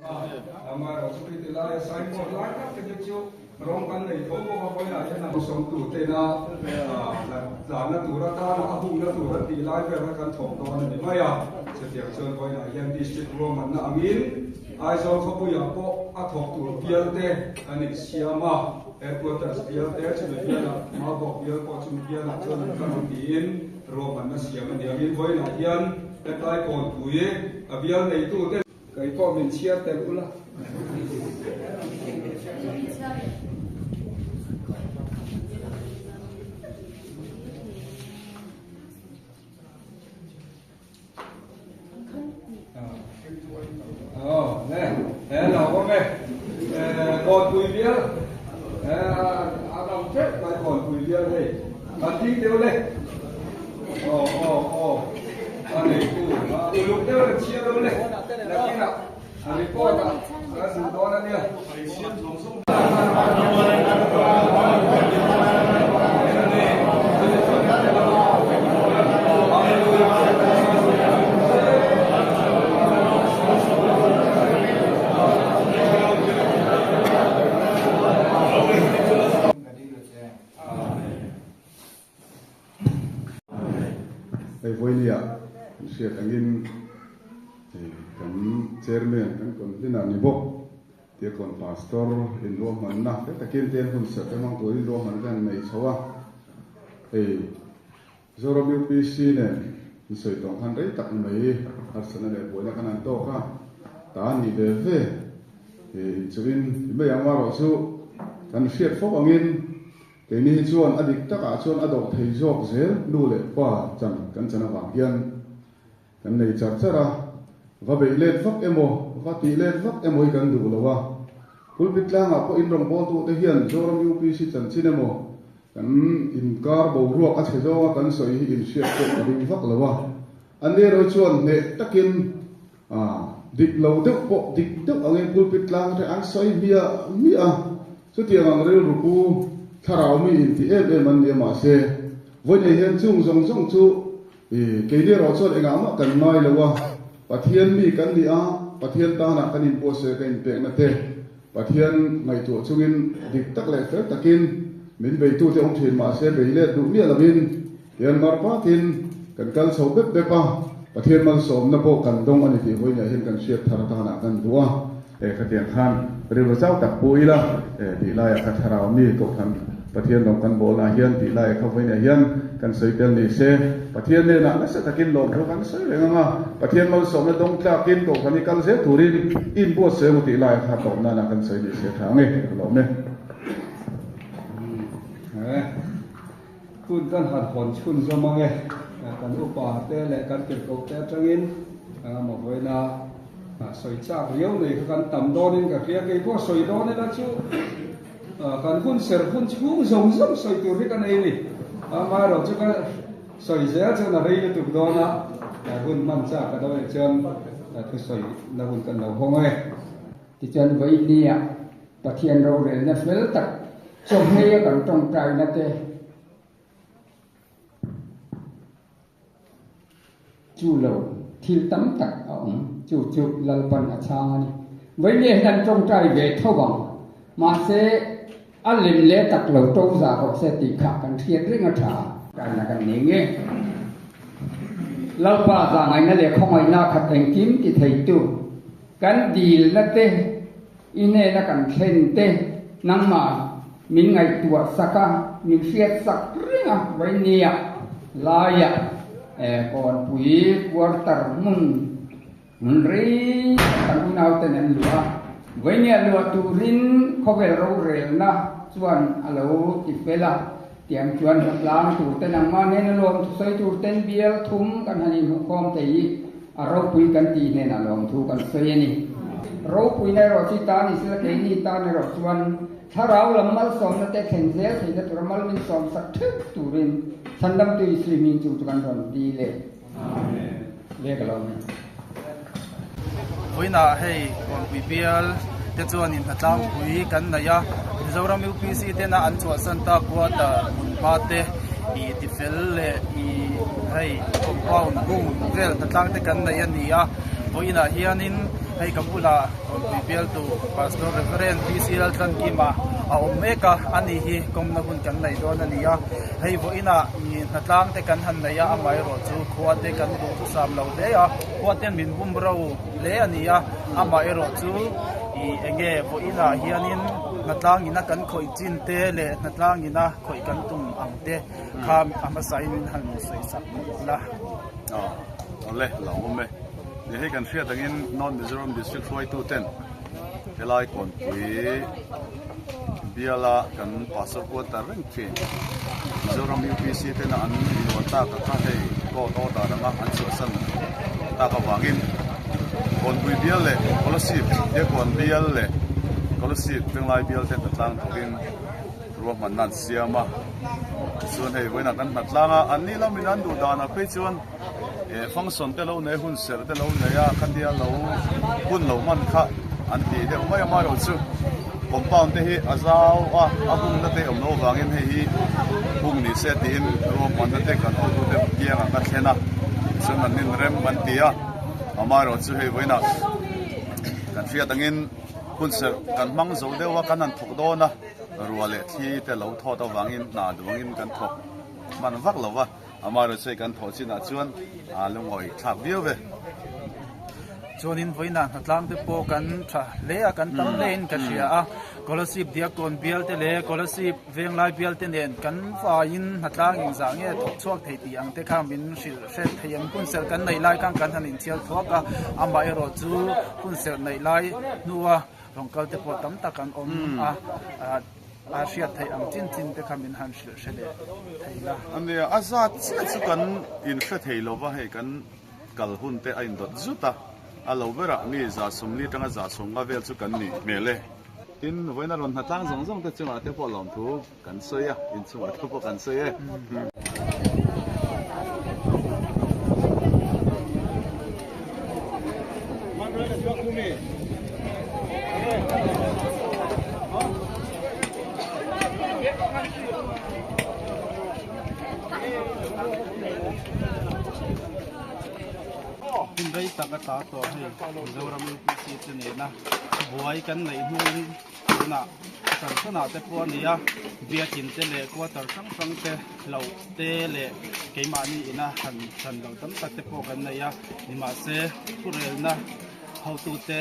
Amaherawhchu khi ti laia signboard lai tak te khi chu rawng kan nei tho bawk a, vawiinah hian a sawmtutena tlanna tur atana a hungna tur an tih lai vel kha kan thawk dawn a ni mai a. Chutiang chuan vawiinah hian district ruahmanna angin Aizawl khawpuiah pawh a thawk tur bial te an insiam a, headquarters bial te chumi bialah Maubawk bial pawh chumi bialah chuan an kal ang tiin ruahmanna siam a ni angin vawiinah hian hetlai kawnpui a bial neitute Kei pawh min chhiar tel ula. Aw ne he lo awm e Kawnpui bial a dam teuh mai Kawnpui bial hei kan ding deuh le aw aw aw. A neitu uluk deuh reng chhiar lo le, nakinah a report ah ka duh dawn a nia. Hei vawinia kan hriat angin kan chairman kan convener ni bawk Diakon Pastor inruahmanna fel takin ten hun serh te hmang turin ruahmanna te an nei chho a. Hei Zoram UPC nen an sawi tawh ang khan rei tak mai harsatna leh buaina khan an tawk a, ta a nih ve ve inchuhin ti mai ang marawh chu kan hriat fo angin Keini hi chuan a dik takah chuan a dawh thei zawk zel nu leh pa chan kan chan avang hian kan nei char char a, va beih let vak emaw, va tih let vak emaw hi kan duh lo a. Pulpit tlangah pawh inrawngbawltute hian Zoram UPC chanchin emaw kan inkar boruak a chhe zawnga kan sawi hi inhriat pawh ka ring vak lo a. An erawh hi chuan hneh takin dik lo deuh pawh dik deuh angin pulpit tlang te an sawi hmiah hmiah a, chutiang ang rilru pu thlarau mi inti em em an ni a mahse vawiinei hian chung zawng zawng chu keini erawh chuan engah mah kan ngai lo a, Pathian mi kan ni a, Pathian tanah kan inbuatsaih ka inpekna te Pathian ngaihtuah chungin dik tak leh fel takin min beitute awm thin mahse bei let duh miah lovin Tian mar pakin kan kal chho bep bep a, Pathian malsawmna pawh kan dawng a ni tih vawiinah hian kan hriat thar atana kan duh a. E khatiang khan rilru chau tak pu ila e tih laiah kha thlarau mi kohhran Pathian rawng kan bawlnaah hian tih laiah kha vawiinah hian kan sawi tel ni se. Pathian hnenah nasa takin lawmthu kan sawi reng ang a, Pathian malsawmna dawng tlakin kohhran i kal zel turin i inbuatsawi ang u tih laiah kha tawp nana kan sawi ni se tha ang e ka lawm e. Hun kan han hawn chhun zawm ang e. Kan upa te leh kan tirhkoh te atangin mawina sawi chak riau nei kha kan tam dawnin ka hria. Kei pawh sawi dawn ila chu kan hun serh hun chhung zawng zawng sawi tur hi ka nei a ni. Amaherawh chu ka sawi zel chuan a rei lutuk dawn a, hun hman chak ka do leh chuan thusawi na hun kan lo hawng e. Tichuan vawinia Pathian rorelna fel tak chawhmei a kan tawngtaina te chu lo thil tam tak a awm, chu chu Lalpan a chhang a ni. Vawinia hian an tawngtai ve tho ang, mahse a lem leh tak lo to zah rawh se tih kha kan hriat reng a tha. Taina kan nei nge? Lalpa zahngaihna leh khawngaihna khat engkim ti theitu Kan dilna te, i hnena kan thlen te, nangmah min ngaihtuah sak a, min hriat sak reng a, Vainia laiah Kawnpui quarter hmun hmun rei tak kan unauten an luah a, Vainia luah turin khawvel rorelna chuan a lo ti fel a, tiang chuan hnatlang turte nangmah hnena lawm thusawi turten bial thum kan han inhmuhkhawm thei hi A ropui kan tih hnenah lawmthu kan sawi a ni. Ropuina erawh chu ta ni sela keini tan erawh chuan thlarau lam malsawmna te thlen zel theihna tura mal min sawmsak theuh turin Chhandamtu Isui hming chu chu kan rawn ti leh le ka lo ni. Vawiinah hei Kawnpui bial te chuanin hnatlangpui kan nei a, Mizoram UPC tena an chhuahsan tak quarter hmunhma te ih tifel leh ih. hei compound hung vel hnatlang te kan nei a ni a, vawiinah hianin hei ka bulah Kawnpui bialtu Pastor Reverend PC Laltlankima a awm mek a, ani hi kawmna hun kan nei dawn a ni a, hei vawiinah hnatlang te kan han nei a, amaherawhchu khua te kan duhthusam lo hle a, khua ten min bum ro hle a ni a, amaherawhchu ih eng nge vawiinah hianin hnatlang ina kan khawih chin te leh hnatlang ina khawih kan tum ang te kha a hmasain min han sawi sak la. Aw, awle, lo awm e. Ni hei kan hriat angin North Mizoram District hruaitu ten helai kawnpui biala kan pastor quarter reng thin Mizoram UPC tena an inluah tak a kha hei court order anga an chhuahsan tak avangin kawnpui bial leh Kolasib Diakkawn bial leh Kolasib Venglai bial te hnatlang turin ruahmanna an siam a tichuan hei vawiinah kan hnatlang a an ni lamin an duh danah phei chuan eh function te lo nei hun serh te lo nei a khatia lo hun lo hman kha an tih deuh mai a amaherawhchu compound te hi a zau a a hungna te awm loh avangin hei hi hung ni se tiin ruahmanna te kan hotute kiangah ka thlen a tichuan an inrem an ti a amaherawhchu hei vawiinah kan hriat angin hun serh kan hmang zo deuh a kan han thawk dawn a ruah leh thli te lo thawt avangin hna duangin kan thawk hman vak lo va. Amaherawhchu hei kan thawh chinah chuan a lungawi thlak viau ve. Chuanin vawiinah hnatlang te pawh kan tha hle a, kan tam hlein ka hria a. Kolasib Diakkawn bial te leh Kolasib Venglai bial te nen kan vaiin hnatlang engzah nge thawk chhuak thei tih ang te kha min hrilh hret thei ang. Hunserh kan neih lai khan kan han inchhiar thuak a, amaherawhchu hunserh neih lai hnua rawn kal te pawh tam tak an awm a. A hriat theih ang chin chin te kha min han hrilh hre leh thei la. Ania, a zat chiah chu kan inhre thei lo va, hei kan kal hun te a indawt zut a, a lo berah mi 140 atanga 150 vel chu kan nih hmel e. Tin, vawiin a rawn hnatlang zawng zawng te chungah te pawh lawmthu kan sawi a, inchungah te pawh kan sawi e. Hun rei tak a ta tawh hei Mizoram UPC te nena buai kan neih hnuin tunah Sarthana te pawh a ni a, biakin te leh quarter hrang hrang te hlauh te leh keimahni ina han hran lo tam tak te pawh kan nei a, nimahse thurelna hotute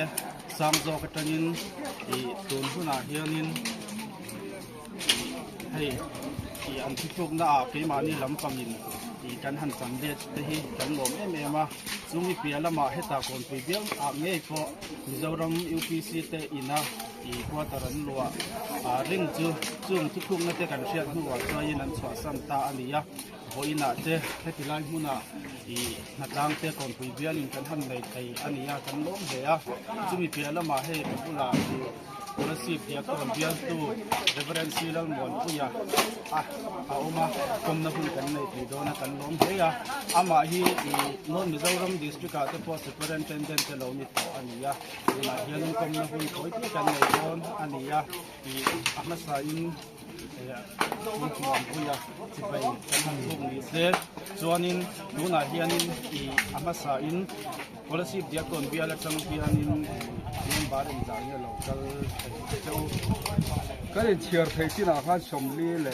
sang zawk atangin ih tun hunah hianin hei ih an thuthlukna ah keimahni lampangin ih kan han chan let te hi kan lawm em em a, chumi piah lamah hetah kawnpui bial ah ngei pawh Mizoram UPC te ina Ih quarter an luah ah ring chu chung thuthlukna te kan hriat hnuah chuain an chhuahsan ta a ni a, vawiinah te heti lai hmunah ih hnatlang te kawnpui bialin kan han nei thei a ni a, kan lawm hle a, chumi piah lamah hei ka bulah ih Kolasib Diakkawn bialtu Reverend C Lalmuanpuia a a awm a, kawmna hun kan nei thei dawn a kan lawm hle a, amah hi ih North Mizoram District ah te pawh Superintendent te lo ni tawh a ni a. Tunah hian kawmna hun tawi te kan nei dawn a ni a, ih a hmasain Muanpuia chibai kan han buk ni se chuanin tunah hianin ih a hmasain Kolasib Diakkawn bial atang hianin member inzah nge lo kal thei cheu. Kan inchhiar thei chinah khan 41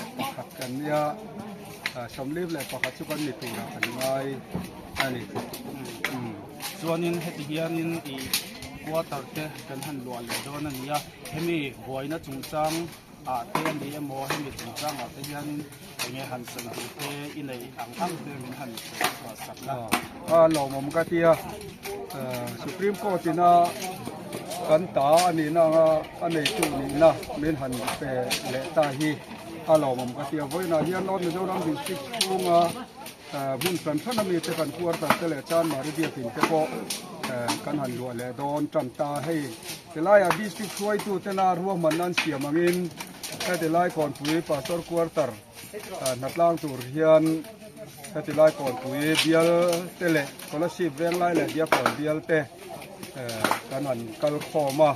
kan nia, 41 chu kan ni turah kan ngai a ni. Chuanin heti hianin ih quarter te kan han luah leh dawn a ni a, hemi buaina chungchang ah te a ni emaw hemi chungchang ah te hianin enge han sawi duh te i neih ang ang te min han sawi chhuah sak la. A lawmawm ka tia, Supreme Court ina kan ta a nihna anga a neitu nihna min han pe leh ta hi a lawmawm ka tia. Vawiinah hian North Mizoram District chhunga Hmun hran hran ami te kan quarter te leh Chanmari biakin te pawh kan han luah leh dawn tan ta. Hei tilaiah district hruaitu tena ruahmanna an siam angin heti lai Kawnpui Pastor quarter hnatlang tur hian heti lai Kawnpui bial te leh Kolasib Venglai leh Diakkawn bial te kan han kal khawm a.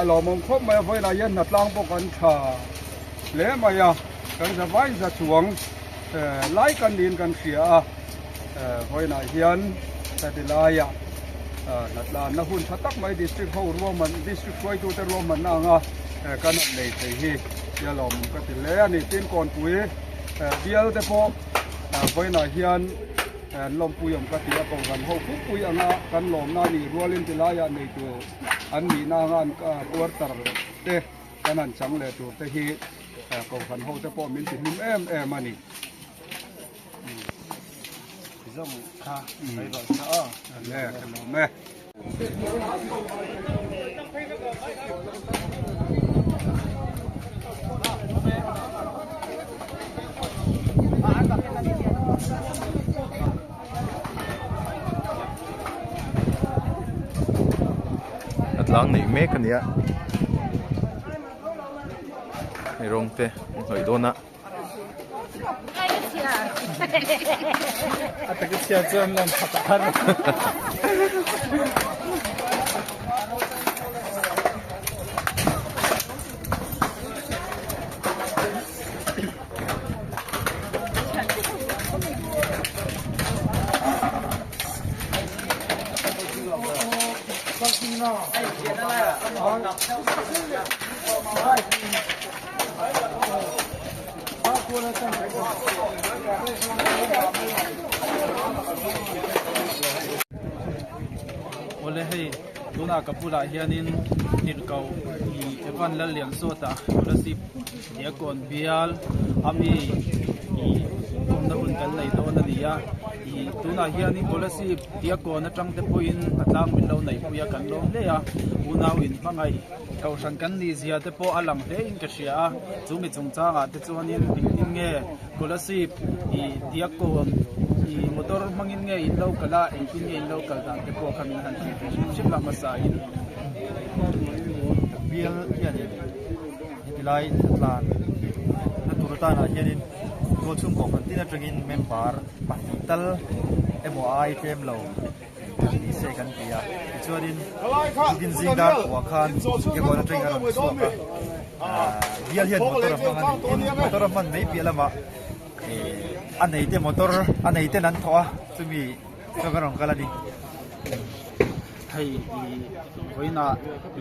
A lawmawm khawp mai a, vawiinah hian hnatlang pawh kan tha hle mai a, kan za vai za chuang lai kan niin kan hria a, Vawiinah hian heti laiah hnatlanna hun tha tak mai district ho ruahman district hruaitute ruahmanna anga kan han nei thei hi tia lawmawm ka ti hle a ni. Tin Kawnpui bial te pawh vawiinah hian an lawmpui awm ka ti a, Kohhran ho pupui anga kan lawmna a nih rualin ti laiah neitu an nihna anga an quarter te kan han chang leh tur te hi Kohhran ho te pawh min ti hlim em em a ni. A tlang neih mek a ni a hei rawng te an hnawih dawn a. Awle hei tunah ka bulah hianin tirhkoh ih Evan Lalliansawta scholarship Diakkawn bial ami ih awmna hun kan nei dawn a ni a ih tunah hianin scholarship Diakkawn atang te pawhin a tlang min lo neihpui a kan lawm hle a unau in hmangaih. Kohhran kan nih zia te pawh a lang hle in ka hria a, chu mi chungchangah te chuanin engtin nge Kolasib ih Diakkawn ih motor hmangin nge in lo kal a, engtin nge in lo kal dan te pawh kha min han hrilh ve hrim hrim la hmasa in. Bial hianin heti lai tlan na tur atanah hianin tualchhung kohhran tin atangin member pahnih tal emaw a ai tlem lo. Ni se kan ti a, tichuanin tukin zing dar khuah khan Kebawn atangin a rawn chhuak a, bial hian motor a hmang a ni, tin motor a hman mai piah lamah a neite motor a neiten an thawh a, chumi chuan kan rawn kal a ni. Hei i vawiinah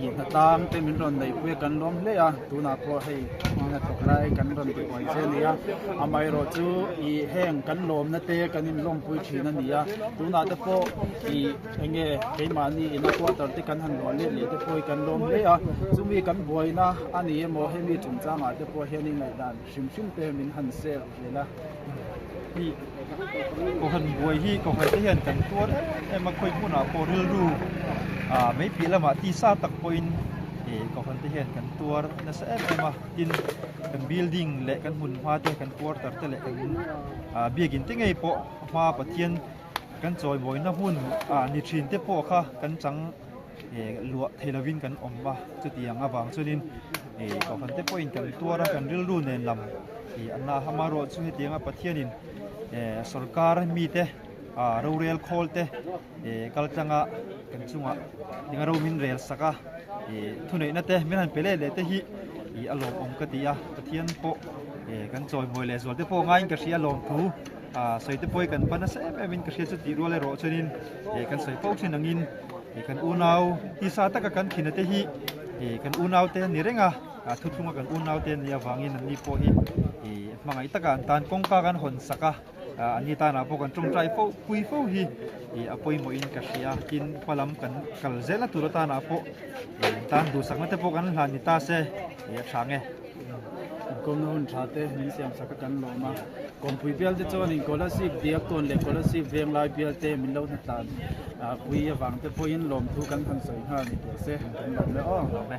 i hnatlang te min rawn neihpui a kan lawm hle a, tunah pawh hei hnathawk lai kan rawn ti buai che a ni a, amaherawh chu i heng kan lawmna te kan inlawmpui thin a ni a, tunah te pawh i enge keimahni ina quarter te kan han luah leh leh te pawh hi kan lawm hle a, chumi kan buaina a ni emaw hemi chungchangah te pawh hian i ngaihdan hrim hrim te min han share zel a. Hi Kohhran buai hi Kohhran te hian kan tuar em em a, khawi hmunah pawh rilru ah mai piah lamah tisa tak pawhin ih Kohhran te hian kan tuar nasa em em a, tin kan building leh kan hmun hma te kan quarter te leh kan ah biakin te ngei pawh hma Pathian kan chawimawina hmun ah ni thin te pawh kha kan chang ih luah thei lovin kan awm a, chutiang avang chuanin ih Kohhran te pawhin kan tuar a kan rilru nen lam ih an la ham a rawh chu hetianga Pathianin eh sorkar mite ah rorel khawl te eh kal tlanga kan chungah tinga ro min rel sak a ih thuneihna te min han pe leh leh te hi ih a lawmawm ka ti a Pathian pawh eh kan chawimawi leh zual te pawh ngaiin ka hria a lawmthu ah sawi te pawh hi kan pan nasa em em in ka hria chu tih rual erawh chuanin eh kan sawi fo thin angin ih kan unau tisa taka kan thina te hi ih kan unau te an ni reng a ah thuthlunga kan unau te an nih avangin an ni pawh hi ih hmangaih taka an tan kawngka kan hawn sak a ah an ni tanah pawh kan tawngtai fo pui fo hi ih a pawimawhin ka hria tin hma lam kan kal zel a tur atanah pawh ih an tan duhsakna te pawh kan hlan ni ta se ih a tha ang e. Inkawmna hun tha te min siam sak a kan lawm a, Kawmpui bial te chuan in Kolasib Diakkawn leh Kolasib Venglai bial te min lo hnatlan pui avang te pawhin lawmthu kan han sawi nghal ni teh se kan lawm e aw. Lawm e.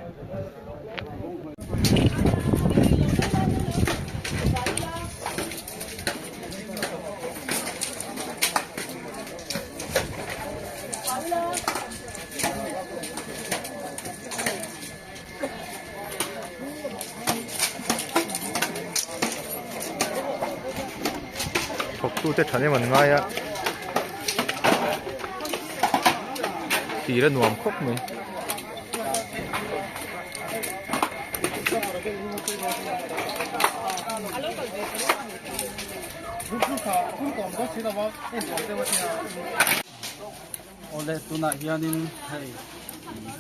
Thawktute thahnem an ngai a thir a nuam khawp mai. Awle tunah hianin hei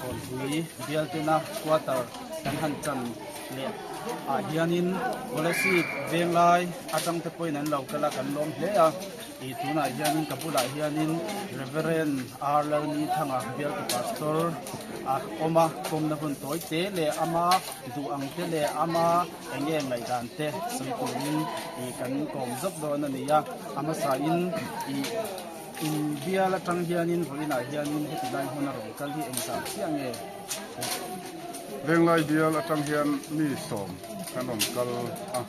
Kawnpui bial tena quarter kan han chan leh ah hianin Kolasib venglai atang te pawhin an lo kal a kan lawm hle a ih tunah hianin ka bulah hianin Reverend R Lalnithanga bialtu pastor a awm a pawmna hun tawi te leh ama duh ang te leh ama eng nge ngaihdan te sawi turin ih kan kawm zawk dawn a ni a a hmasa in ih In bial atang hianin vawiinah hianin heti lai hmun a rawn kal hi engzah chiah nge? Venglai bial atang hian mi sawm kan rawn kal a,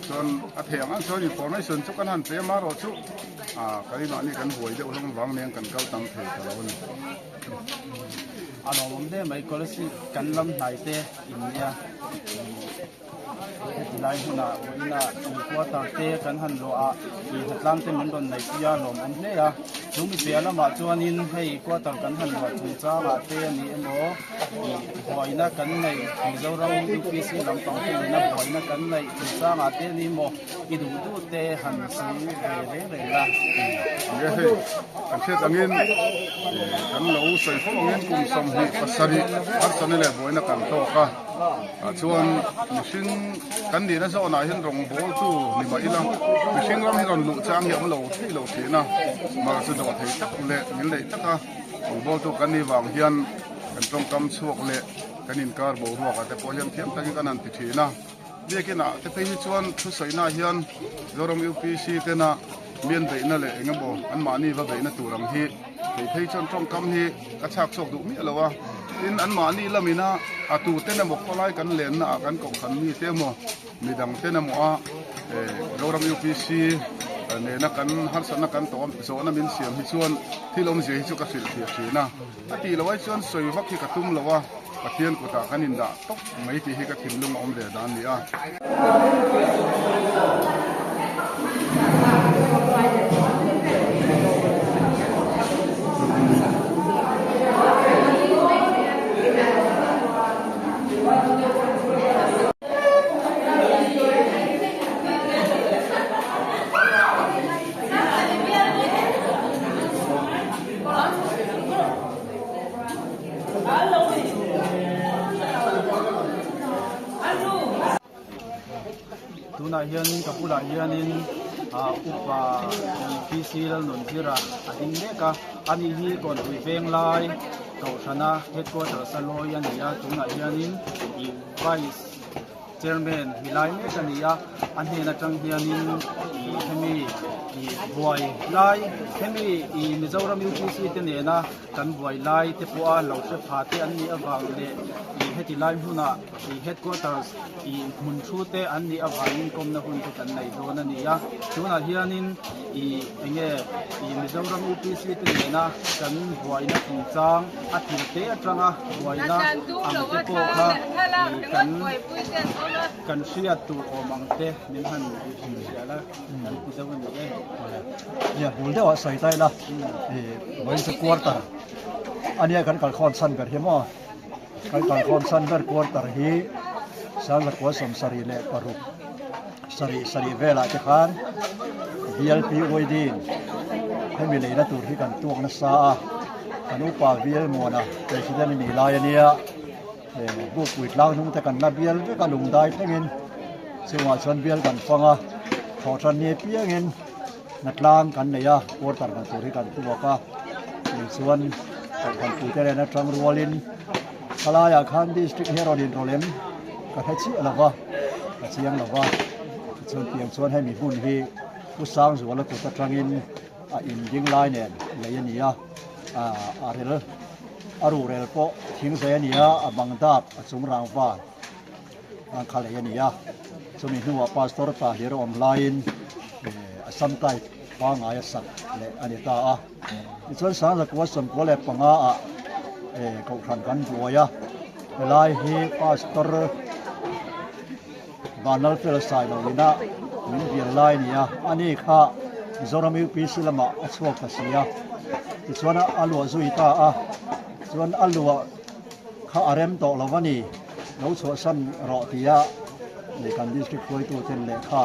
chuan a theih ang ang chuan information chu kan han pe amarawh chu kan inah kan buai deuh hlawm vang nen kan kal tam thei ta lo a ni. A lawmawm hle mai, Kolasib kan lam hnai te in nia. Heti lai hmunah vawiinah in quarter te kan han luah a, ih hnatlang te min rawn neih pui a lawm awm hle a. Chu mi piah lamah chuanin hei quarter kan han luah chungchangah te a ni emaw ih buaina kan neih Mizoram UPC lampang te nena buaina kan neih chungchangah te a ni emaw i duh duh te han sawi ve reng reng la. Enge hei kan hriat angin kan lo sawi fo angin kum 27 harsatna leh buaina kan tawk a. Tah chuan mihring kan nihna zawnah hian rawngbawl chu ni mah ila mihring ram hi rawn luh chang hi a awm lo theih loh thin a, mar chu dawh thei tak leh min neih taka rawngbawl tu kan nih vang hian kan tawngkam chhuak leh kan inkar boruakah te pawh hian thiam takin kan han ti thin a. Biakinah te phei hi chuan thusawihnah hian Zoram UPC tena mian beihna leh eng emaw anmahni va beihna tur ang hi thei phei chuan tawngkam hi ka chhak chhuak duh miah lo a. Tin, anmahni lamina a tuten emaw khawlai kan lenna ah kan kohhran mite emaw midang ten emaw a Zoram UPC nena kan harsatna kan tawh zawhna min siam hi chuan thil awmzia hi chu ka hrilh thiah thin a. A tih loh ai chuan sawi vak hi ka tum lo a, Pathian kutah kan indah tawp mai tih hi ka thinlung a awm ve dan a ni a. Tunah hianin ka bulah hianin ah upa PC Lalnunzira a ding mek a, ani hi Kawnpui Venglai Kohhrana headquarters a lawi a ni a, tunah hianin ih vice Chairman hi lai mek a ni a, a hnen atang hianin ih hemi ih buai lai hemi ih Mizoram UPC te nena kan buai lai te pawha lo hre pha te an nih avang leh ih heti lai hmunah ih headquarters ih hmun thu te an nih avangin kawmna hun te kan nei dawn a ni a, tunah hianin ih enge ih Mizoram UPC te nena kan buaina chungchang a thil te atanga buaina ang te pawh kha ih kan kan hriat tur awm ang te min han hrilhfiah la kan ti deuh a ni e. Nia bul deuh ah sawi ta ila ih vawiin chu quarter ania kan kalkhawn chhan ber hi maw kan kalkhawn chhan ber quarter hi Sangzakua 76 sarih sarih velah te khan BLPYD in hemi leina tur hi kan tuak nasa a kan upa VL Muana president a nih lai a nia Bukpui tlang hnung te kan la bial vek a lungdai thlengin chungah chuan bial kan fang a thawhtan ni apiangin hnatlang kan nei a quarter hna tur hi kan tuak a chuan kohhran puite nen atang rualin Khalaiah khan district hi a rawn inrawlh em? Ka hre chiah lo va, ka chiang lo va. Tichuan tiang chuan hemi hmun hi Pu Sangzuala kut atangin a inding lai nen lei a ni a, a rel a ruhrel pawh thingzai a ni a, a bang dap a chung rangva ang kha lei a ni a. Chumi hnuah Pastor ta hlir a awm laiin a samkai pangngai a sak leh a ni ta a. Tichuan Sangzakua 95 ah Kohhran kan buai a, helai hi Pastor Vanlalfela Sailoina min bial lai a ni a, ani kha Mizoram UPC lamah a chhuak ta si a, tichuan a luah zui ta a, chuan a luah kha a rem tawh lo a ni, lo chhuahsan rawh tia. Kan district hruaituten lehkha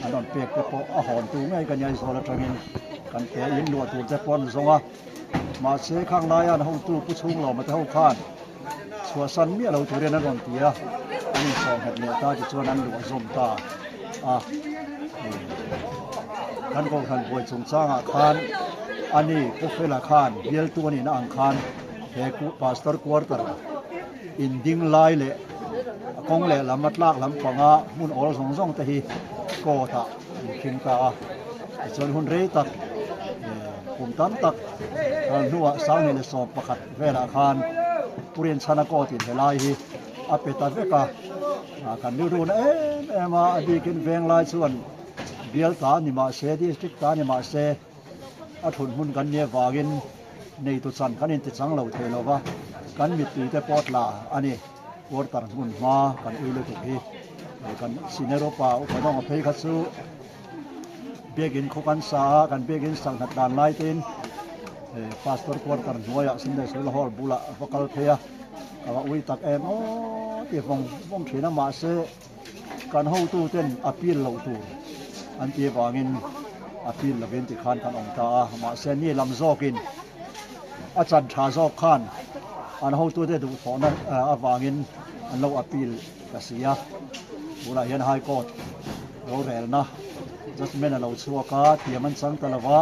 an rawn pek te pawh a hawntu ngei ka ni Aizawl atangin kan pe in luah tur te pawh an zawng a. Mahse khang laia an hotu Pu Chhunglawma te ho khan chhuahsan miah lo turin an rawn ti a, an insawh nghet leh ta tichuan an luah zawm ta a. Kan Kohhran buai chungchangah khan ani Pu Fela khan bialtu a nihna ang khan he Pastor Quarter inding lai leh a kawng leh lam a tlak lam panga hmun awl zawng zawng te hi court ah an khing ta a. Tichuan hun rei tak kum tam tak kal hnuah 2011 velah khan Pu Rinchhana court in helai hi a pe ta vek a. Kan rilru na em em a, a bikin Venglai chuan bial ta ni mah se, district ta ni mah se a thun hmun kan nia vangin neitu chan kan intichang lo thei lo va, kan mittui te pawh tla a ni. Quarter hmun hma kan ui lutuk hi kan senior upa upa dawng a phei kha chu biakin khaw kan sa a, kan biakin sanghat dan lai tein pastor quarter hnuaiah Sunday School hall bulah a va kal phei a, ka va ui tak em aw ti vawng vawng thin a, mahse kan hotu ten appeal loh tur an tih avangin appeal lovin tikhan kan awm ta a, mahse ni lam zawkin a chan tha zawk khan an hotute duhthawhna avangin an lo appeal ta si a, tunah hian High Court rorelna judgement a lo chhuak a, thiam an chang ta lo va.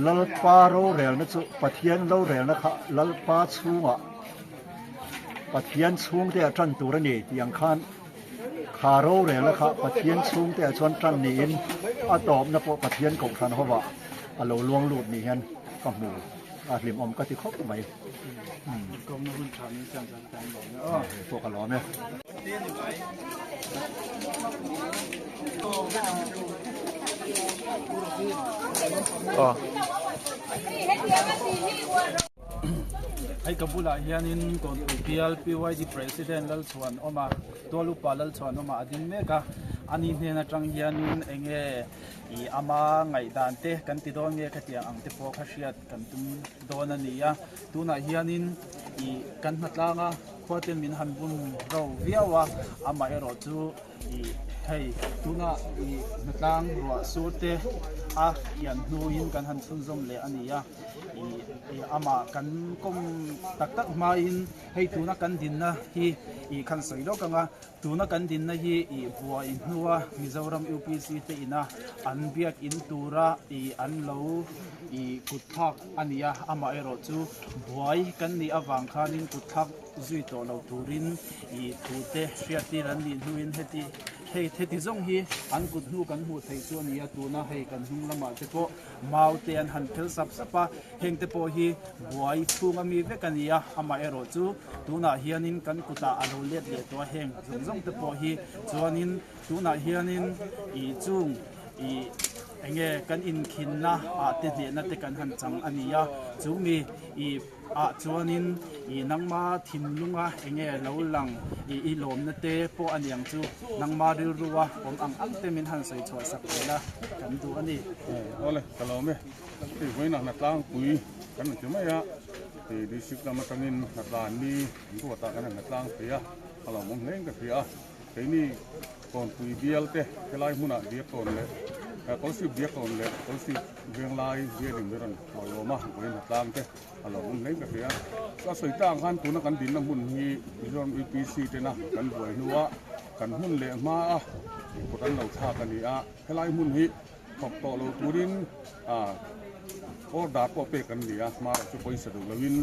Lalpa rorelna chu Pathian rorelna kha Lalpa chhungah Pathian chhungte a tan tur a ni tih ang khan kha rorelna kha Pathian chhungte ah chuan tan niin a tawpna pawh Pathian kohhran hovah a lo luang lut ni hian ka hmu a hlimawm ka ti khawp mai. Pawh ka lawm e. Hei ka bulah hianin Kawnpui bial PYD President Lalchhuanawma Tualupa Lalchhuanawma a ding mek a, ani hnen atang hianin enge ih ama ngaihdan te kan ti dawn nge khatiang ang te pawh kha hriat kan tum dawn a ni a, tunah hianin ih kan hnatlanga khua ten min han bun ro viau a, amaherawh chu ih hei tuna ih hnatlang ruah sur te a kian hnuin kan han chhunzawm leh a ni a, ih amah kan kawm tak tak hmain hei tuna kan dinna hi ih khan sawi lawk ang a, tuna kan dinna hi ih buai hnua Mizoram UPC te ina an biak in tura ih an lo ih kut thlak a ni a, amaherawh chu buai kan nih avang khanin kut thlak zui tawh lo turin ih thu te hriattir an nih hnuin heti hei heti zawng hi an kut hnu kan hmuh theih chu a ni a, tuna hei kan hnung lamah te pawh mau te an han phel sap sap a, heng te pawh hi buai chhung ami vek a ni a, amaherawh chu tunah hianin kan kutah a lo let leh tawh a, heng zawng zawng te pawh hi chuanin tunah hianin ih chung ih enge kan inkhinna ah te hnehna te kan han chang a ni a, chu mi ih ah chuanin ih nangma thinlunga enge lo lang ih i lawmna te pawh a niang chu nangma rilrua awm ang ang te min han sawi chhuah sak zel a kan duh a ni. Awle ka lawm e, hei vawiinah hnatlangpui kan rawn ti mai a, hei district lam atangin hnatlan ni an ruatah kan rawn hnatlang thei a, a lawmawm hle in ka hria a, keini Kawnpui bial te helai hmunah Diakawn leh Kawlsip Diakawn leh Kawlsip Venglai bialin min rawn hlawihawm a, vawiin hnatlang te a lawmawm hle in ka hria a. A sawi tak ang khan tuna kan dinna hmun hi Mizoram UPC tena kan buai hnua kan hmun leh hma a kut an lo thlak a ni a, helai hmun hi thawk tawh lo turin order pawh pek an ni a, hmara chu pawisa duh loin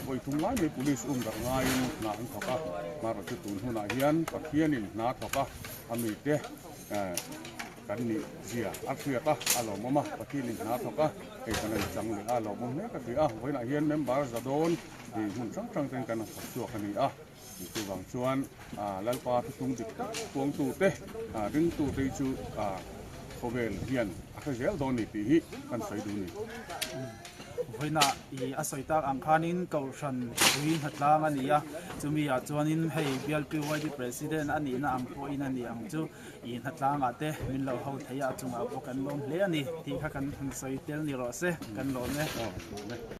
vawi thum lai mai police um darh ngaiin hna an thawk a, hmara chu tun hunah hian Pathianin hna a thawk a, a mite kan nih zia a hriat a, a lawmawm a, Pathianin hna a thawk a, hei kan rawn chang leh a, a lawmawm hle ka ti a, vawiinah hian member za dawn hmun hrang hrang ten kan thawk chhuak a ni a. Chuvang chuan Lalpa thuthlung dik tak puangtute, ringtute hi chu khawvel hian a hre zel dawn ni tih hi kan sawi duh a ni. Vawiinah i a sawi tak ang khanin Kohhran pui hnatlang a ni a, chumi ah chuanin hei bial PYD President a nihna ang pawhin a ni ang chu i hnatlangah te min lo ho thei a, a chungah pawh kan lawm hle a ni tih kha kan han sawi tel ni rawh se, kan lawm e.